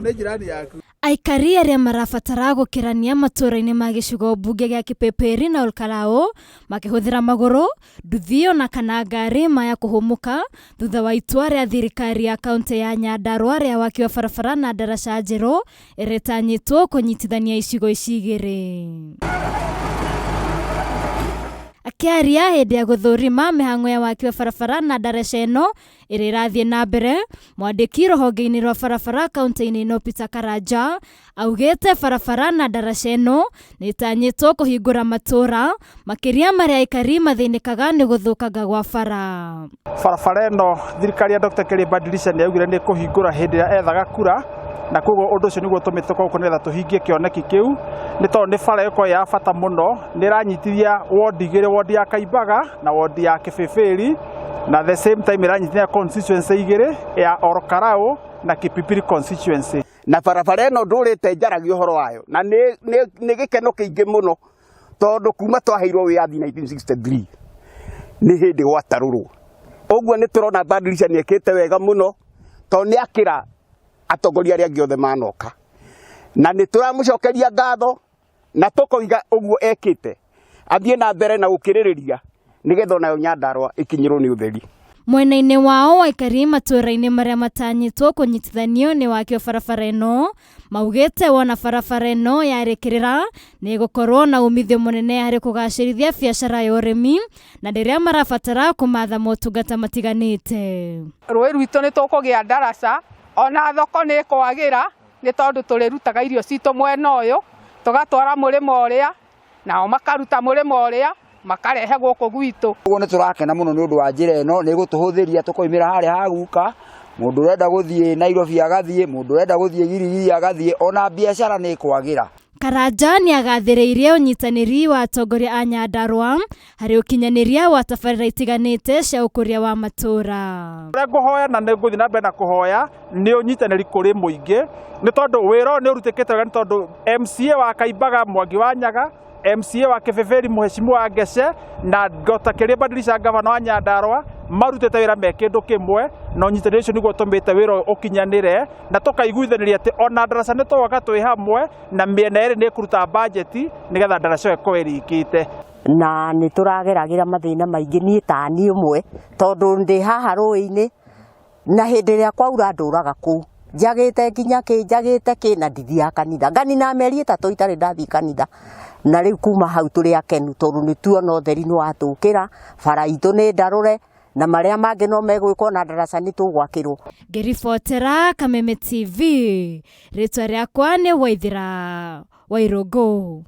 Nĩ jirani yaku. Aikari arĩa marabatara gũkĩrania matũũra-inĩ ma gĩcigo mbunge gĩa Kipipiri na Olkalau makĩhũthĩra magũrũ, nduthi ona kana ngari maya kũhũmũka thutha wa itua rĩa thirikari ya kaunti ya Nyandarua rĩa waki wa barabara na ndaraca njerũ ĩrĩa ĩtanyĩtwo kũnyitithania icigo ici igĩrĩ. Akĩaria hĩndĩ ya gũthũrima mĩhang'o ya waki wa barabara na ndaraca ĩno ĩrĩa ĩrathiĩ na mbere, mwandĩki rũhonge-inĩ rwa barabara kaunti-inĩ ĩno Peter Karanja augĩte barabara na ndaraca ĩno nĩ ĩtanyĩtwo kũhingũra matũũra makĩria marĩa aikari mathĩnĩkaga nĩ gũthũkanga gwa bara. Barabara ĩno thirikari ya Dr. Kelly Badilisha nĩ yaugire nĩ kũhingũra hĩndĩ ĩrĩa ethaga kura, na koguo ũndũ ũcio nĩguo ũtũmĩte tũkorwo gũkũ nĩgetha tũhingie kĩoneki kĩu, nĩ tondũ nĩ bara ĩkoragwo ya bata mũno, nĩ ĩranyitithia wondi igĩrĩ, wondi ya Kaimbaga na wondi ya Kĩbĩbĩri, na the same time ĩranyitithania constituency igĩrĩ ya Olkalau na Kipipiri constituency. Na barabara ĩno ndũrĩte njaragia ũhoro wayo na nĩ gĩkeno kĩingĩ mũno tondũ kuma twaheirwo wĩyathi 1963 nĩ hĩndĩ gwatarũrwo. Ũguo nĩ tũrona Badilisha nĩ ekĩte wega mũno tondũ nĩ akĩra atongoria arĩa angĩ othe manoka. Na nĩ tũramũcokeria ngatho na tũkoiga ũguo ekĩte athiĩ na mbere na gũkĩrĩrĩria nĩgetha onayo Nyandarua ĩkinyĩrwo nĩ ũtheri. Mwena-inĩ wao aikari matũũra-inĩ marĩa matanyĩtwo kũnyitithanio nĩ waki wa barabara ĩno maugĩte wona barabara ĩno yarĩkĩrĩra nĩ ĩgũkorwo na umithio mũnene harĩ kũgacĩrithia biacara ya ũrĩmi na rĩrĩa marabatara kũmatha motungata matiganĩte. Rũĩ rwitũ nĩ tũkũgĩa ndaraca ona thoko nĩ ĩkwagĩra nĩ tondũ tũrĩrutaga irio citũ mwena ũyũ tũgatwara mũrĩmo ũrĩa nao makaruta mũrĩmo ũrĩa makarehe gũkũ gwitũ. Ũguo nĩ tũrakena mũno nĩ ũndũ wa njĩra ĩno, nĩ ĩgũtũhũthĩria tũkoimĩra harĩa ha guka, mũndũ ũrenda gũthiĩ Nairobi agathiĩ, mũndũ ũrenda gũthiĩ Gilgil agathiĩ, ona biacara nĩ ĩkwagĩra. Karanja nĩ agathĩrĩirie ũnyitanĩri wa atongoria a Nyandarua harĩ ũkinyanĩria wa tabarĩra itiganĩte cia ũkũria wa matũũra. Ũrĩa ngũhoya na nĩ ngũthiĩ na mbere na kũhoya nĩ ũnyitanĩri kũrĩ mũingĩ, nĩ tondũ wĩra ũyũ nĩ ũrutĩkĩte wega, nĩ tondũ MCA wa Kaimbaga Mwangi wa Nyaga, MCA wa Kĩbĩbĩri Mheshimiwa Ngece na Dr. Kĩrĩa Badilisha gavana wa Nyandarua marutĩte wĩra me kĩndũ kĩmwe, na ũnyitanĩri ũcio nĩguo ũtũmĩte wĩra ũyũ ũkinyanĩre, na tũkaiguithanĩria atĩ ona ndaraca nĩ tũgwaka twĩ hamwe na mĩena ĩrĩ nĩ ĩkũruta bajeti nĩgetha ndaraca ĩyo ĩkorwo ĩrĩkĩte. Na nĩ tũrageragĩra mathĩna maingĩ niĩ ta niĩ ũmwe tondũ ndĩ haha rũĩ-inĩ na hĩndĩ ĩrĩa kwaura ndũraga kũu njagĩte nginya kĩ njagĩte kĩ na ndithiaga kanitha nganina mĩeri 3 itarĩ ndathiĩ kanitha. Na rĩu kuma hau tũrĩ akenu tondũ nĩ tuona ũtheri nĩ watũkĩra, bara itũ nĩ ndarũre na marĩa mangĩ no megwĩkwo na ndaraca nĩ tũgwakĩrwo. Ngĩribotera Kameme TV, rĩtwa rĩakwa nĩ Waithĩra Wairũngũ.